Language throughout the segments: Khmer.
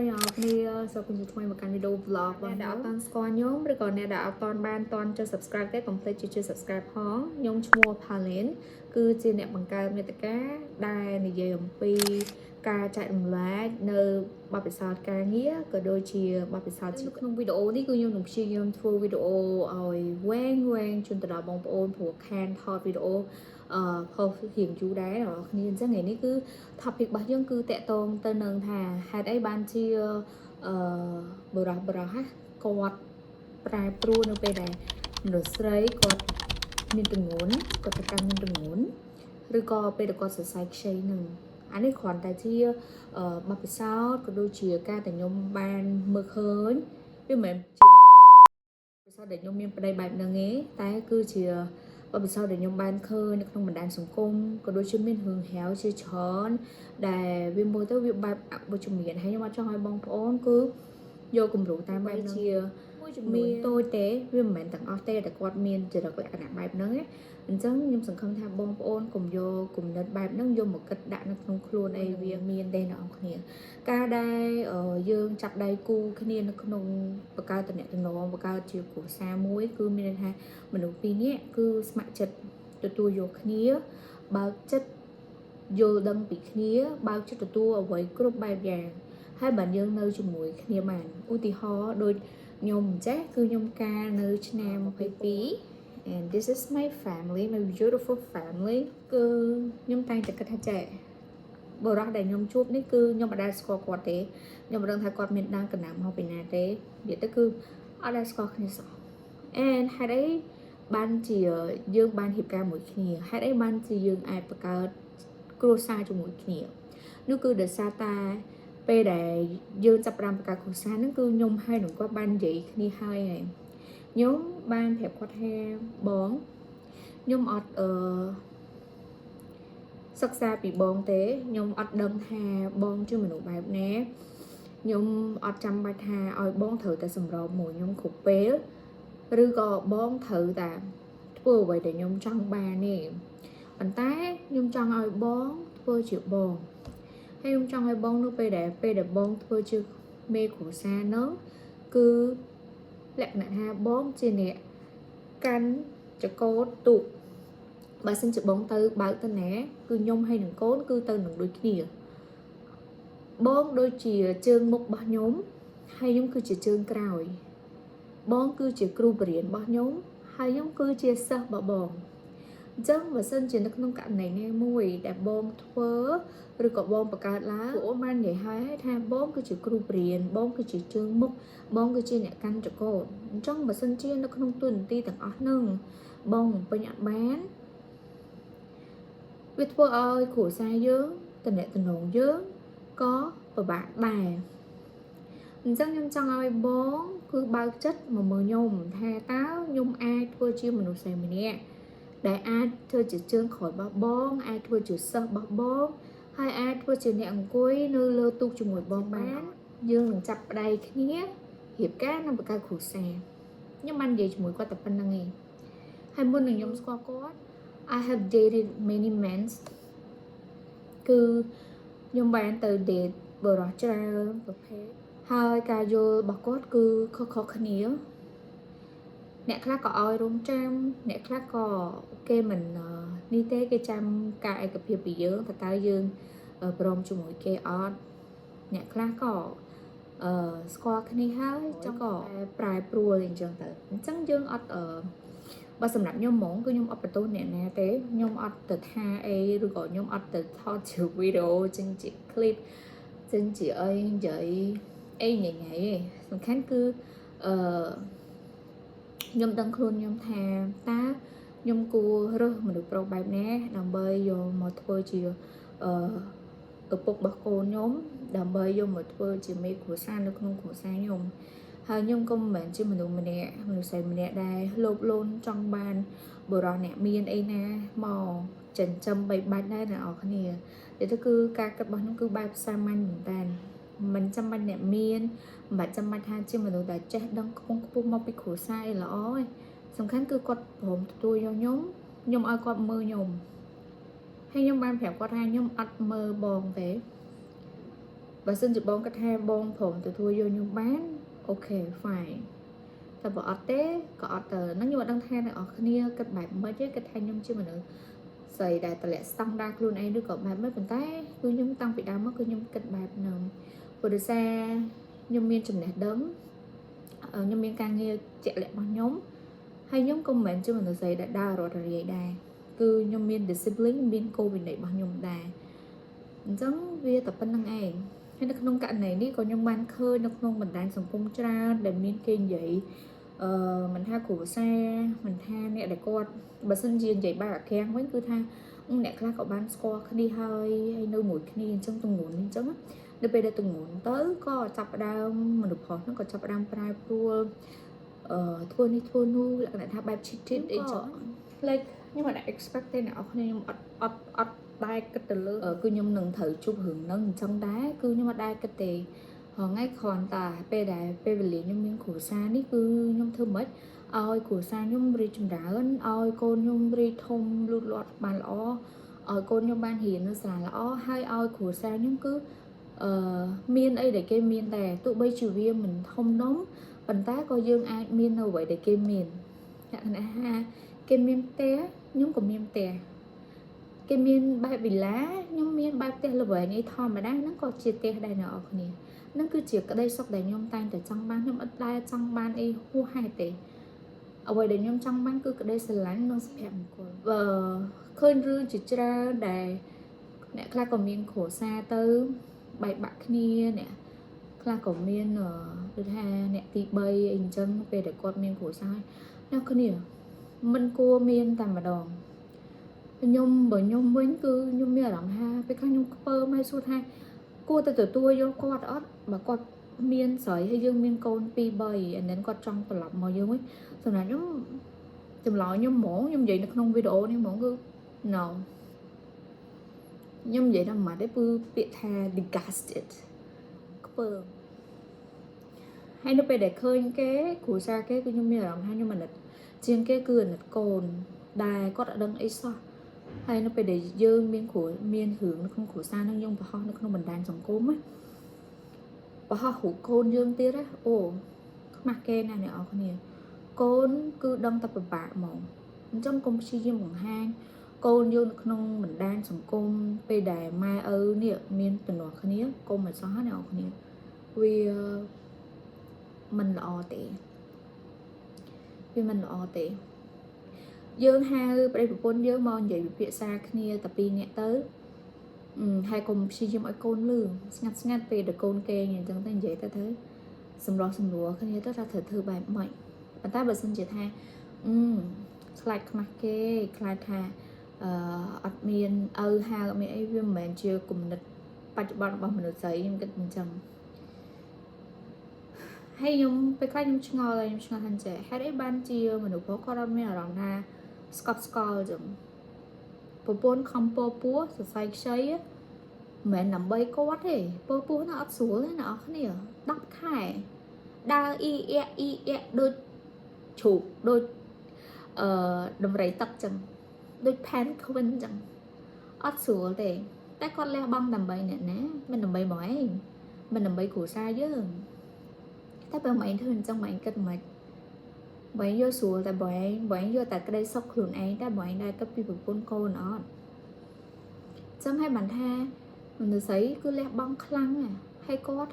អ្នកនរគ្នាសូមជម្រាបថ្មីមកកាន់វីដេអូ vlog របស់អ្នកដែលអត់ទាន់ស្គាល់ខ្ញុំឬក៏អ្នកដែលអត់ទាន់បានតន់ចុច subscribe ទេកុំភ្លេចចុច subscribe ផងខ្ញុំឈ្មោះ Palin គឺជាអ្នកបង្កើតមាតិកាដែលនិយាយអំពីការចែករំលែកនៅបទពិសោធន៍ការងារក៏ដូចជាបទពិសោធន៍នៅក្នុងវីដេអូនេះគឺខ្ញុំនឹងព្យាយាមធ្វើវីដេអូឲ្យវែងវែងជូនទៅដល់បងប្អូនព្រោះខានថតវីដេអូផុសរៀងយូរដែរអ្នកនរគ្នាអញ្ចឹងថ្ងៃនេះគឺ topic របស់យើងគឺតាក់ទងទៅនឹងថាហេតុអីបានជាបុរសបុរសណាគាត់ប្រែប្រួលនៅពេលដែលមនុស្សស្រីគាត់មានទម្ងន់គាត់ទៅកាន់មានទម្ងន់ឬក៏ពេលដែលគាត់សរសៃខ្ចីនឹងអានេះគ្រាន់តែជាបទពិសោធន៍ក៏ដូចជាការដែលខ្ញុំបានមើលឃើញវាមិនមែនជាបទពិសោធន៍ដែលខ្ញុំមានប្តីបែបហ្នឹងទេតែគឺជាបទពិសោធន៍ដែលខ្ញុំបានឃើញនៅក្នុងបណ្ដាញសង្គមក៏ដូចជាមានរឿងរ៉ាវជាច្រើនដែលវាមើលទៅវាបែបអវិជ្ជមានហើយខ្ញុំអត់ចង់ឲ្យបងប្អូនគឺយកគំរូតាមបែបជាមួយចំនួនតូចទេវាមិនមែនទាំងអស់ទេតែគាត់មានចរិតលក្ខណៈបែបហ្នឹងណាអញ្ចឹងខ្ញុំសង្ឃឹមថាបងប្អូនកុំយកគំនិតបែបហ្នឹងយកមកគិតដាក់នៅក្នុងខ្លួនអីវាមានទេអ្នកនរគ្នាការដែលយើងចាប់ដៃគូគ្នានៅក្នុងបង្កើតតំណតំណងបង្កើតជាគ្រួសារមួយគឺមានន័យថាមនុស្សពីរនាក់គឺស្ម័គ្រចិត្តទទួលយកគ្នាបើកចិត្តយល់ដឹងពីគ្នាបើកចិត្តទទួលអ្វីគ្រប់បែបយ៉ាងហើយបានយើងនៅជាមួយគ្នាបានឧទាហរណ៍ដូចខ្ញុំចេះគឺខ្ញុំកាលនៅឆ្នាំ22 and this is my family, my beautiful family. គឺខ្ញុំតែងតែគិតថាចេះបុរសដែលខ្ញុំជួបនេះគឺខ្ញុំមិនដែលស្គាល់គាត់ទេខ្ញុំមិនដឹងថាគាត់មានដើមកណ្ដាលមកពីណាទេនិយាយទៅគឺអត់ដែលស្គាល់គ្នាសោះ and ហេតុអីបានជាយើងបានរៀបការមួយគ្នាហេតុអីបានជាយើងអាចបង្កើតគ្រួសារជាមួយគ្នានោះគឺដោយសារតែពេលដែលយើងចាប់ផ្ដើមបង្កើតគ្រួសារហ្នឹងគឺខ្ញុំហើយនឹងគាត់បាននិយាយគ្នាហើយហើយខ្ញុំបានប្រាប់គាត់ថាបងខ្ញុំអត់អឺសិក្សាពីបងទេខ្ញុំអត់ដឹងថាបងជាមនុស្សបែបណាខ្ញុំអត់ចាំបាច់ថាឲ្យបងត្រូវតែសម្របមួយខ្ញុំគ្រប់ពេលឬក៏បងត្រូវតែធ្វើអ្វីដែលខ្ញុំចង់បានទេប៉ុន្តែខ្ញុំចង់ឲ្យបងធ្វើជាបងហើយខ្ញុំចង់ឲ្យបងនៅពេលដែលបងធ្វើជាមេគ្រួសារហ្នឹងគឺលក្ខណៈថាបងជាអ្នកកាន់ចកោតទូកបើសិនជាបងទៅបើកទៅណាគឺខ្ញុំហើយនឹងកូនគឺទៅនឹងដូចគ្នាបងដូចជាជើងមុខរបស់ខ្ញុំហើយខ្ញុំគឺជាជើងក្រោយ បងគឺជាគ្រូបរិញ្ញារបស់ខ្ញុំហើយខ្ញុំគឺជាសិស្សរបស់បងអញ្ចឹងបើសិនជានៅក្នុងករណីណាមួយដែលបងធ្វើឬក៏បងបង្កើតឡើងព្រោះអូនបាននិយាយហើយថាបងគឺជាគ្រូបរិញ្ញាបងគឺជាជើងមុខបងគឺជាអ្នកកាន់ចកោតអញ្ចឹងបើសិនជានៅក្នុងទូនទីទាំងអស់ហ្នឹងបងបំពេញអត់បានវាធ្វើឲ្យគ្រួសារយើងតំណតំណងយើងក៏ពិបាកដែរអញ្ចឹងខ្ញុំចង់ឲ្យបងគឺបើកចិត្តមកមើលខ្ញុំថាតើខ្ញុំអាចធ្វើជាមនុស្សស្រីម្នាក់ដែលអាចធ្វើជាជើងក្រោយរបស់បងអាចធ្វើជាសិស្សរបស់បងហើយអាចធ្វើជាអ្នកអង្គុយនៅលើទូកជាមួយបងបានយើងនឹងចាប់ប្តីគ្នារៀបការនិងបង្កើតគ្រួសារខ្ញុំបាននិយាយជាមួយគាត់តែប៉ុណ្្នឹងឯងហើយមុននឹងខ្ញុំស្គាល់គាត់ I have dated many men គឺខ្ញុំបានទៅ date បុរសច្រើនប្រភេទហើយការយល់របស់គាត់គឺខុសៗគ្នាអ្នកខ្លះក៏ឲ្យរងចាំអ្នកខ្លះក៏គេមិននេះទេគេចាំការឯកភាពពីយើងតើតើយើងព្រមជាមួយគេអត់អ្នកខ្លះក៏ស្គាល់គ្នាហើយចង់ក៏ប្រែប្រួលអញ្ចឹងទៅអញ្ចឹងយើងអត់អឺបើសម្រាប់ខ្ញុំហ្មងគឺខ្ញុំអត់បន្ទោសអ្នកណាទេខ្ញុំអត់ទៅថាអីឬក៏ខ្ញុំអត់ទៅថតជាវីដេអូចេញជា clip ចេញជាអីនិយាយអីញ៉ៃញ៉ៃទេសំខាន់គឺខ្ញុំដឹងខ្លួនខ្ញុំថាតើខ្ញុំគួររើសមនុស្សប្រុសបែបណាដើម្បីយកមកធ្វើជាឪពុករបស់កូនខ្ញុំដើម្បីយកមកធ្វើជាមេគ្រួសារនៅក្នុងគ្រួសារខ្ញុំហើយខ្ញុំក៏មិនមែនជាមនុស្សម្នាក់មនុស្សស្រីម្នាក់ដែលលោភលន់ចង់បានបុរសអ្នកមានអីណាមកចិញ្ចឹមបីបាច់ដែរអ្នកនរគ្នាតែទៅគឺការគិតរបស់ខ្ញុំគឺបែបសាមញ្ញមែនតើមិនចាំបាច់អ្នកមានមិនបាច់ចាំបាច់ថាជាមនុស្សដែលចេះដឹងខ្ពង់ខ្ពស់មកពីគ្រួសារអីល្អទេសំខាន់គឺគាត់ព្រមទទួលយកខ្ញុំខ្ញុំឲ្យគាត់មើលខ្ញុំហើយខ្ញុំបានប្រាប់គាត់ថាខ្ញុំអត់មើលបងទេ បើសិនជាបងគិតថាបងព្រមទទួលយកខ្ញុំបាន okay fine តែបើអត់ទេក៏អត់ទៅហ្នឹងខ្ញុំអត់ដឹងថាអ្នកនរគ្នាគិតបែបម៉េចទេគិតថាខ្ញុំជាមនុស្សស្រីដែលតម្លាក់ស្តង់ដារខ្លួនឯងឬក៏បែបម៉េចប៉ុន្តែគឺខ្ញុំតាំងពីដើមមកគឺខ្ញុំគិតបែបហ្នឹងព្រោះដោយសារខ្ញុំមានចំណេះដឹងខ្ញុំមានការងារជាក់លាក់របស់ខ្ញុំហើយខ្ញុំក៏មិនមែនជាមនុស្សស្រីដែលដើររត់រាយដែរគឺខ្ញុំមាន discipline មានគោលវិន័យរបស់ខ្ញុំដែរអញ្ចឹងវាតែប៉ុណ្្នឹងឯងហើយនៅក្នុងករណីនេះក៏ខ្ញុំបានឃើញនៅក្នុងបណ្ដាញសង្គមច្រើនដែលមានគេនិយាយមិនថាគ្រួសារមិនថាអ្នកដែលគាត់បើសិនជានិយាយបែបអាក្រាំងវិញគឺថាអ្នកខ្លះក៏បានស្គាល់គ្នាហើយហើយនៅមួយគ្នាអញ្ចឹងទងន់អញ្ចឹងនៅពេលដែលទងន់ទៅក៏ចាប់ផ្ដើមមនុស្សប្រុសហ្នឹងក៏ចាប់ផ្ដើមប្រែប្រួលធ្វើនេះធ្វើនោះលក្ខណៈថាបែប cheated អីចឹង like ខ្ញុំអត់ expect ទេអ្នកនរគ្នាខ្ញុំអត់អត់អត់ដែរគិតទៅលើគឺខ្ញុំនឹងត្រូវជួបរឿងហ្នឹងអញ្ចឹងដែរគឺខ្ញុំអត់ដែរគិតទេហងៃគ្រាន់តែពេលដែលពេលវេលាខ្ញុំមានគ្រួសារនេះគឺខ្ញុំធ្វើម៉េចឲ្យគ្រួសារខ្ញុំរីកចម្រើនឲ្យកូនខ្ញុំរីកធំលូតលាស់បានល្អឲ្យកូនខ្ញុំបានរៀននៅសាលាល្អហើយឲ្យគ្រួសារខ្ញុំគឺមានអីដែលគេមានដែរទោះបីជាវាមិនធំដុំប៉ុន្តែក៏យើងអាចមាននៅអ្វីដែលគេមានលក្ខណៈថាគេមានផ្ទះខ្ញុំក៏មានផ្ទះគេមានបែបវិឡាខ្ញុំមានបែបផ្ទះល្វែងអីធម្មតាហ្នឹងក៏ជាផ្ទះដែរអ្នកនរគ្នាហ្នឹងគឺជាក្តីសុខដែលខ្ញុំតែងតែចង់បានខ្ញុំអត់ដែលចង់បានអីហួសហេតុទេអ្វីដែលខ្ញុំចង់បានគឺក្តីស្រឡាញ់និងសុភមង្គលបើឃើញរឿងជាច្រើនដែលអ្នកខ្លះក៏មានគ្រួសារទៅបែកបាក់គ្នាអ្នកខ្លះក៏មានដូចថាអ្នកទី3អីអញ្ចឹងពេលដែលគាត់មានគ្រួសារអ្នកគ្នាមិនគួរមានតែម្ដងខ្ញុំបើខ្ញុំវិញគឺខ្ញុំមានអារម្មណ៍ថាពេលខ្លះខ្ញុំខ្ពើមហើយសួរថាគួរតែទទួលយកគាត់អត់បើគាត់មានស្រីហើយយើងមានកូន2 3 and then គាត់ចង់ត្រឡប់មកយើងវិញសម្រាប់ខ្ញុំចម្លើយខ្ញុំហ្មងខ្ញុំនិយាយនៅក្នុងវីដេអូនេះហ្មងគឺ no ខ្ញុំនិយាយដល់ម៉ាត់ទេគឺពាក្យថា disgusted ខ្ពើមហើយនៅពេលដែលឃើញគេគ្រួសារគេគឺខ្ញុំមានអារម្មណ៍ថាខ្ញុំអាណិតជាងគេគឺអាណិតកូនដែលគាត់អត់ដឹងអីសោះហើយនៅពេលដែលយើងមានគ្រួមានរឿងនៅក្នុងគ្រួសារនឹងយើងបង្ហោះនៅក្នុងបណ្ដាញសង្គមណាបង្ហោះរូបកូនយើងទៀតណាអូខ្មាស់គេណាស់អ្នកនរគ្នាកូនគឺដឹងតែពិបាកហ្មងអញ្ចឹងកុំព្យាយាមបង្ហាញកូនយើងនៅក្នុងបណ្ដាញសង្គមពេលដែលម៉ែឪនេះមានទំនាស់គ្នាកុំឲ្យសោះណាអ្នកនរគ្នាវាមិនល្អទេវាមិនល្អទេយើងហៅប្តីប្រពន្ធយើងមកនិយាយពិភាក្សាគ្នាតែពីរនាក់ទៅហើយកុំព្យាយាមឲ្យកូនលឺស្ងាត់ស្ងាត់ពេលដែលកូនគេងអញ្ចឹងទៅនិយាយទៅទៅសម្រោះសម្រួលគ្នាទៅថាត្រូវធ្វើបែបម៉េចប៉ុន្តែបើសិនជាថាខ្លាចខ្មាស់គេខ្លាចថាអត់មានឪហៅអត់មានអីវាមិនមែនជាគំនិតបច្ចុប្បន្នរបស់មនុស្សស្រីខ្ញុំគិតអញ្ចឹងហើយខ្ញុំពេលខ្លះខ្ញុំឆ្ងល់ហើយខ្ញុំឆ្ងល់ថាចេះហេតុអីបានជាមនុស្សប្រុសគាត់អត់មានអារម្មណ៍ថាស្កប់ស្កល់អញ្ចឹងប្រពន្ធខំពោពោះសរសៃខ្ចីមិនមែនដើម្បីគាត់ទេពោពោះហ្នឹងអត់ស្រួលទេអ្នកនរគ្នា10ខែដើរអ៊ីអ៊ែអ៊ីអ៊ែដូចជ្រូកដូចដំរីទឹកចឹងដូច penguin ចឹងអត់ស្រួលទេតែគាត់លះបង់ដើម្បីអ្នកណាមិនដើម្បីមកឯងមិនដើម្បីគ្រួសារយើងតែបើមកឯងធ្វើអញ្ចឹងមកឯងគិតមិនបើឯងយកស្រួលតែបើឯងយកតែក្តីសុខខ្លួនឯងតែបើឯងដែរគិតពីប្រពន្ធកូនអត់ចឹងហើយបានថាមនុស្សស្រីគឺលះបង់ខ្លាំងណាស់ហើយគាត់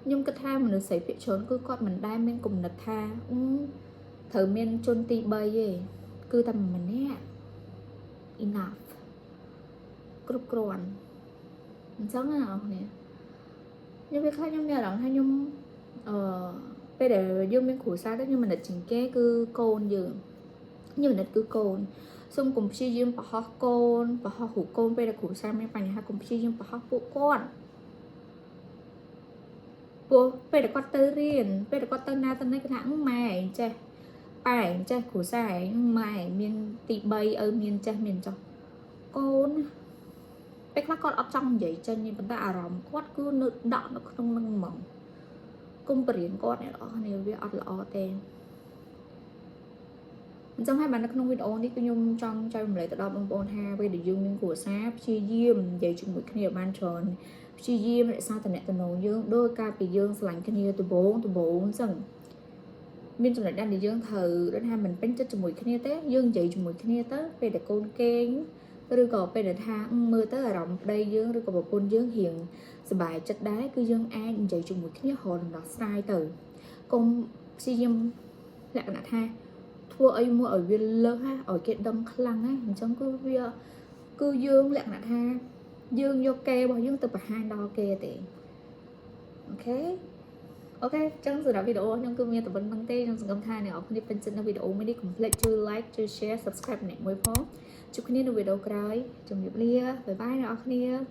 ខ្ញុំគិតថាមនុស្សស្រីភាគច្រើនគឺគាត់មិនដែលមានគំនិតថាត្រូវមានជនទី3ទេគឺតែម្នាក់ enough គ្រប់គ្រាន់អញ្ចឹងណាអ្នកនរខ្ញុំវាខ្លះខ្ញុំមានអារម្មណ៍ថាខ្ញុំពេលដែលយើងមានគ្រួសារទៅខ្ញុំមិននឹកជាងគេគឺកូនយើងខ្ញុំមិននឹកគឺកូនសូមកុំព្យាយាមបង្ហោះកូនបង្ហោះរូបកូនពេលដែលគ្រួសារមានបញ្ហាកុំព្យាយាមបង្ហោះពួកគាត់ព្រោះពេលដែលគាត់ទៅរៀនពេលដែលគាត់ទៅណាទៅណីគាត់ថាម៉ែឯងចេះប៉ែឯងចេះគ្រួសារឯងម៉ែឯងមានទី3ឪមានចេះមានចោះកូនពេលខ្លះគាត់អត់ចង់និយាយចេញទេប៉ុន្តែអារម្មណ៍គាត់គឺនៅដក់នៅក្នុងនឹងហ្មងកុំបរៀនគាត់អ្នកនរគ្នាវាអត់ល្អទេអញ្ចឹងហើយបាននៅក្នុងវីដេអូនេះគឺខ្ញុំចង់ចែករំលែកទៅដល់បងប្អូនថាពេលដែលយើងមានគ្រួសារព្យាយាមនិយាយជាមួយគ្នាឲ្យបានច្រើន ព្យាយាមរក្សាតំណែងយើងដោយការពីយើងស្រឡាញ់គ្នាដំបូងដំបូងអញ្ចឹងមានចំណុចដែរដែលយើងត្រូវដូចថាមិនពេញចិត្តជាមួយគ្នាទេយើងនិយាយជាមួយគ្នាទៅពេលដែលកូនគេងឬក៏ពេលដែលថាមើលទៅអារម្មណ៍ប្តីយើងឬក៏ប្រពន្ធយើងរៀងសប្បាយចិត្តដែរគឺយើងអាចនិយាយជាមួយគ្នារកដំណោះស្រាយទៅកុំព្យាយាមលក្ខណៈថាធ្វើអីមួយឲ្យវាលើសឲ្យគេដឹងខ្លាំងណាអញ្ចឹងគឺវាគឺយើងលក្ខណៈថាយើងយកគេរបស់យើងទៅបង្ហាញដល់គេទេ okay ចឹងសម្រាប់វីដេអូខ្ញុំគឺមានតែប៉ុណ្្នឹងទេខ្ញុំសង្ឃឹមថាអ្នកនរគ្នាពេញចិត្តនៅវីដេអូមួយនេះកុំភ្លេចជួយ like ជួយ share subscribe ម្នាក់មួយផងជួបគ្នានៅវីដេអូក្រោយជម្រាបលា bye bye អ្នកនរគ្នា។